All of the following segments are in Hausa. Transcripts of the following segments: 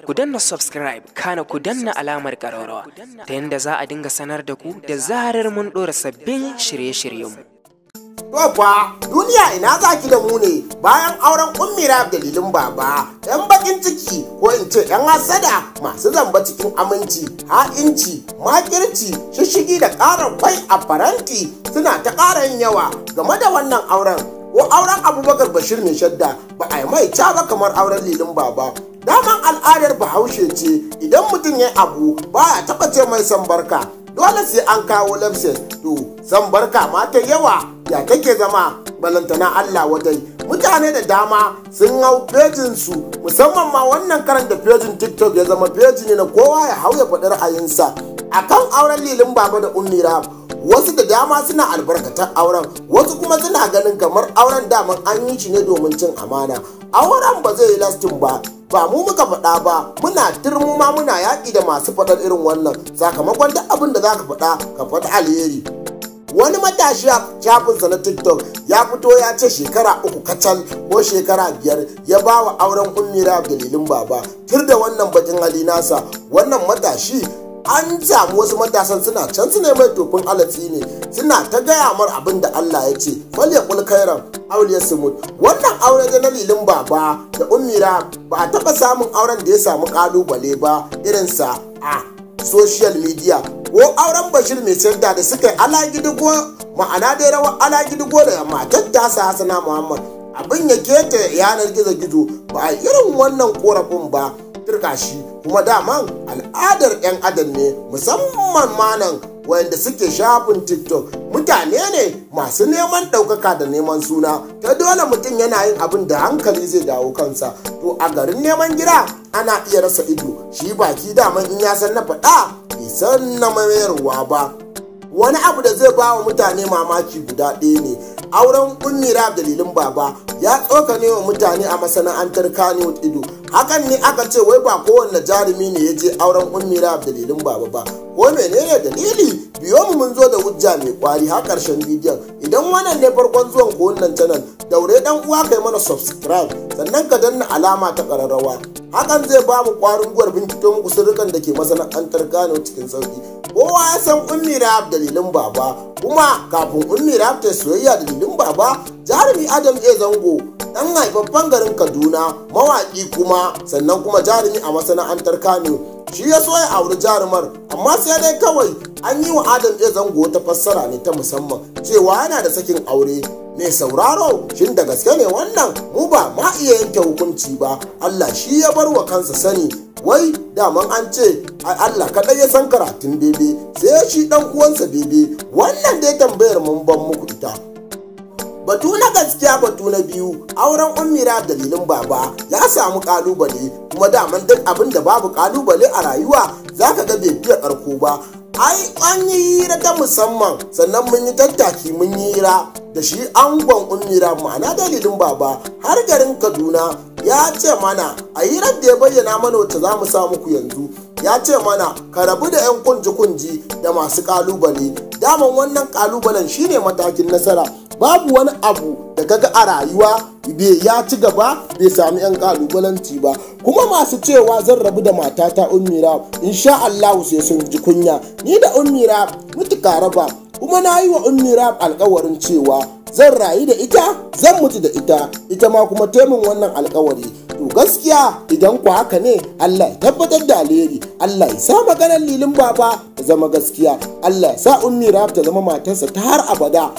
Ku danna subscribe, kana ku danna alamar ƙararrawa ta yadda za a dinga sanar da ku da zarar mun ɗora sabbin shirye-shiryenmu. To fa duniya ina za ki da mu ne bayan auren Ummi Rahab dalilin baba, ‘yan bakin ciki ko in ce ‘yan hasada masu zamba cikin aminci, ha'inci, makirci, shishigi da ƙarar kwai a faranti suna ta ƙara yin yawa game da wannan auren. Ko auren Abubakar Bashir mai shadda ba a yi mai ca ba kamar auren Lilin Baba. Daman al'adar Bahaushe ce idan mutum ya abu baya taɓa ce mai son barka, dole sai an kawo lamses. To san barka ma ta yawa ya take zama, balantana Allah wadai. Mutane da dama sun hau pejin su, musamman ma wannan karan da pejin TikTok ya zama peji ne na kowa ya hau ya faɗi ra'ayinsa akan auren Lilin Baba da Ummi Rahab. Wasu da dama suna albarkatar auren, wasu kuma suna ganin kamar auren daman an yi shi ne domin cin amana, auren ba zai yi lasting ba. Ba mu muka faɗa ba, muna turmu ma muna yaƙi da masu faɗar irin wannan, sakamakon duk abin da za ka faɗa ka faɗi alheri. Wani matashi a shafinsa na TikTok ya fito ya ce shekara 3 kacal ko shekara 5 ya ba wa auren Ummi Rahab dalilin baba. Tur da wannan bakin hali nasa, wannan matashi an samu wasu matasan suna can su ne mai tofin alatsi ne, suna ta gaya mar abin da Allah ya ce fal yaqul khairan aw liyasmut. Wannan aure da na Lilin Baba da Ummi Rahab ba a taɓa samun auren da ya samu kalubale ba irinsa a social media, ko auren Bashir mai shadda da suka yi alagidigo, ma'ana dai rawar alagidigo da matar tasa Hassana Muhammad, abin ya keta yanar gizo-gizo ba a irin wannan korafin ba. Turka shi kuma daman al'adar 'yan adam ne, musamman manan wayanda suke shafin TikTok, mutane ne masu neman ɗaukaka da neman suna, ta dole mutum yana yin abin da hankali zai dawo kansa. To a garin neman gira ana iya rasa ido, shi baki daman in ya san na faɗa bai san na mayarwa ba. Wani abu da zai ba wa mutane mamaki guda ɗaya ne, auren Ummi Rahab dalilin baba ya tsokane wa mutane a masana'antar Kannywood ido. Hakan ne aka ce wai ba kowanne jarumi ne ya je auren Ummi Rahab dalilin baba ba. Ko menene dalili? Biyo mu, mun zo da hujja mai kwari har ƙarshen bidiyon. Idan wannan ne farkon zuwan ku wannan channel, daure dan uwa kai mana subscribe sannan ka danna alama ta ƙararrawa. Hakan zai ba mu ƙwarin gwiwar binkito muku sirrukan da ke masana'antar Kano cikin sauki. Kowa ya san Ummi Rahab dalilin baba, kuma kafin Ummi Rahab ta soyayya dalilin baba, jarumi Adam A Zango dan haifaffen garin Kaduna, mawaƙi kuma sannan kuma jarumi a masana'antar Kano, shi ya so ya auri jarumar, amma sai dai kawai an yi wa Adam A Zango ta fassara ne ta musamman cewa yana da sakin aure. Mai sauraro, shin da gaske ne wannan? Mu ba ma iya yanke hukunci ba, Allah shi ya bar wa kansa sani. Wai daman an ce Allah kaɗai ya san karatun bebe, sai shi ɗan uwansa bebe. Wannan dai tambayar mun ban muku ita. Batu na gaskiya, batu na biyu, auren Ummi Rahab dalilin baba ya samu kalubale, kuma daman duk abin da babu kalubale a rayuwa zaka ga bai fiye karko ba. Ai an yi hira ta musamman, sannan mun yi tattaki mun yi hira da shi angon Ummi Rahab, ma'ana dalilin baba, har garin Kaduna. Ya ce mana a hirar da ya bayyana mana wacce za mu sa muku yanzu, ya ce mana ka rabu da 'yan kunji-kunji da masu kalubale, daman wannan kalubalen shine matakin nasara. Babu wani abu da kaga a rayuwa bai ya ci gaba bai sami 'yan kalubalanci ba. Kuma masu cewa zan rabu da matata Ummi Rahab, insha Allah sai sun ji kunya. Ni da Ummi Rahab mutuka raba, kuma na yi wa Ummi Rahab alkawarin cewa zan rayu da ita, zan mutu da ita, ita ma kuma taimin wannan alkawari. To gaskiya idan ku haka ne, Allah ya tabbatar da alheri, Allah ya sa maganar Lilin Baba ta zama gaskiya, Allah ya sa Ummi Rahab ta zama matarsa ta har abada.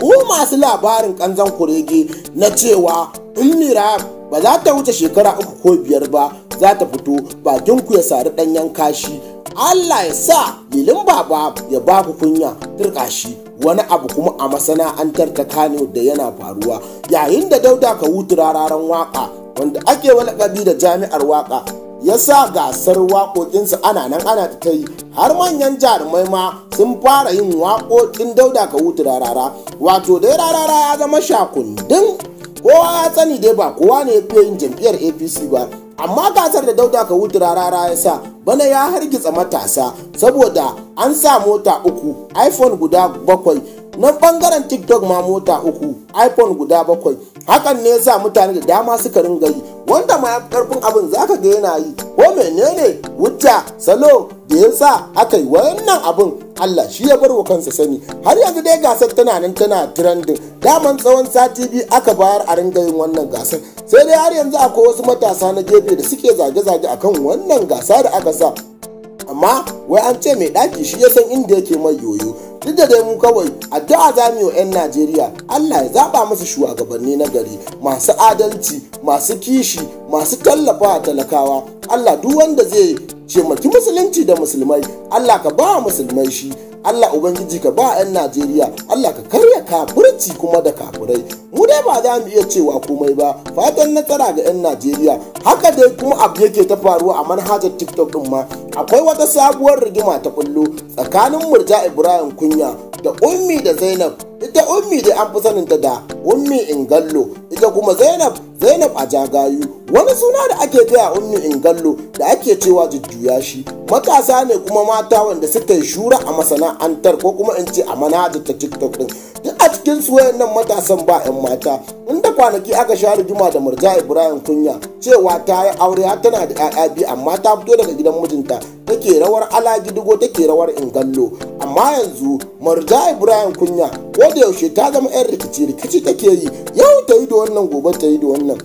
Ku masu labarin kanzan kurege na cewa Ummi Rahab ba za ta wuce shekara 3 ko 5 ba za ta fito, bakin ku ya sari ɗanyen kashi. Allah ya sa Lilin Baba ya ba ku kunya, turka shi. Wani abu kuma a masana'antar ta Kano da yana faruwa, yayin da Dauda Kawutu rararan waka wanda ake walakabi da jami'ar waka ya sa gasar waƙoƙinsa ana nan ana ta yi, har manyan jarumai ma sun fara yin waƙoƙin Dauda Kawutu rarara. Wato dai rarara ya zama shakundin, kowa ya sani dai ba kowa ne ya fiye yin jam'iyyar APC ba, amma gasar da Dauda Kawutu rarara ya sa bana ya hargitsa matasa, saboda an sa mota 3, iPhone guda 7, na bangaren TikTok ma mota 3, iPhone guda 7. Hakan ne ya sa mutane da dama suka ringa yi, wanda ma ya fi karfin abin zaka ga yana yi. Ko menene hujja salo da ya sa aka yi wannan abin, Allah shi ya bar wa kansa sani. Har yanzu dai gasar tana nan tana trending. Daman tsawon sati 2 aka bayar a ringa yin wannan gasar. Sai dai har yanzu akwai wasu matasa na gefe da suke zage-zage akan wannan gasa da aka sa. Amma wai an ce mai ɗaki shi ya san inda yake mai yoyo. Duk da dai mu kawai addu'a za mu yi wa 'yan Najeriya, Allah ya zaba musu shugabanni na gari, masu adalci, masu kishi, masu tallafa talakawa. Allah duk wanda zai taimaki musulunci da musulmai, Allah ka ba musulmai shi. Allah Ubangiji ka ba 'yan Najeriya, Allah ka karya kafirci kuma da kafirai. Mu dai ba za mu iya cewa komai ba, fatan nasara ga 'yan Najeriya. Haka dai kuma abu yake ta faruwa a manhajar TikTok din ma. Akwai wata sabuwar rigima ta kullo tsakanin Murja Ibrahim Kunya da Ummi da Zainab. Ita Ummi dai an fi saninta da Ummi Ingallo, ita kuma Zainab Zainab a Jagayu. Wani suna da ake gaya Ummi Ingallo da ake cewa jujjuya shi. Matasa ne kuma mata wanda suka yi shura a masana'antar ko kuma in ce a manhajar ta TikTok din. Duk a cikin su wayannan matasan ba 'yan mata. Inda kwanaki aka sha rigima da Murja Ibrahim Kunya cewa ta yi aure har tana da 'ya'ya biyu, amma ta fito daga gidan mijinta take rawar alagidigo, take rawar Ingallo. Amma yanzu Murja Ibrahim Kunya ko da yaushe ta zama 'yan rikici, rikici take yi, yau ta yi da wannan, gobe ta yi da wannan.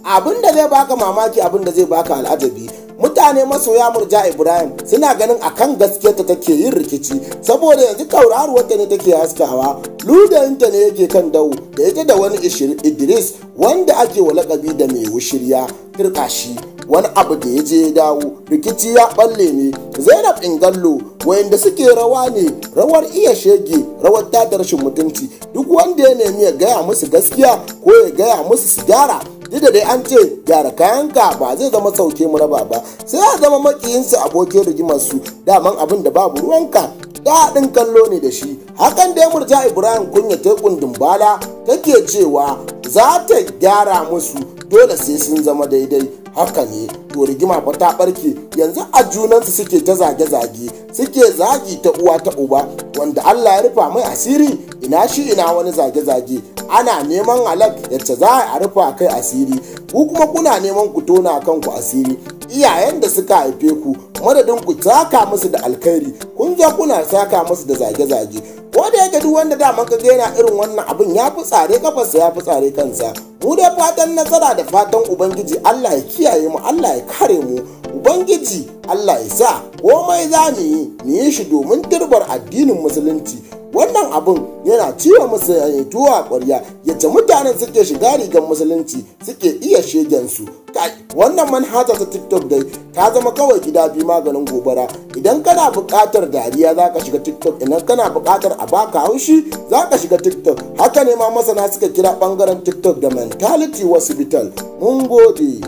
Abin da zai baka mamaki, abin da zai baka al'ajabi, mutane masoya Murja Ibrahim suna ganin akan gaskiyarta take yin rikici, saboda yanzu tauraruwarta ne take haskawa, ludayinta ne yake kan dawo da ita da wani Idris wanda ake wa lakabi da mai wushirya turkashi. Wani abu da ya je ya dawo, rikici ya balle ne. Zainab Ingallo wayanda suke rawa ne, rawar iya shege, rawar tada rashin mutunci. Duk wanda ya nemi ya gaya musu gaskiya ko ya gaya musu su gyara, duk da dai an ce gyara kayanka ba zai zama sauke mu raba ba, sai ya zama makiyinsu abokin rigimarsu. Daman abin da babu ruwanka daɗin kallo ne da shi. Hakan dai Murja Ibrahim Kunya ta kundin bala take cewa za ta gyara musu, dole sai sun zama daidai. Haka ne to rigima fa ta barke yanzu, a junansu suke ta zage-zage, suke zagi ta uwa ta uba. Wanda Allah ya rufa mai asiri, ina shi ina wani zage-zage. Ana neman halak yacce za a rufa kai asiri, ku kuma kuna neman ku tona kanku asiri. Iyayen da suka haife ku, madadin ku saka musu da alkhairi, kun zo kuna saka musu da zage-zage. Ko da yake duk wanda daman ka ga yana irin wannan abin ya fi tsare kafarsa, ya fi tsare kansa. Mu dai fatan nasara da fatan Ubangiji Allah ya kiyaye mu, Allah ya kare mu. Ubangiji Allah ya sa komai za mu yi, mu yi shi domin turbar addinin musulunci. Wannan abin yana ciwo musu tuwa ƙwarya, yacce mutanen suke shiga rigar musulunci suke iya shegen su. Wannan manhaja ta TikTok dai ta zama kawai gida biyu maganin gobara. Idan kana buƙatar dariya za ka shiga TikTok, idan kana buƙatar a baka haushi za ka shiga TikTok. Haka ne ma masana suka kira ɓangaren TikTok da mentality hospital. Mun gode.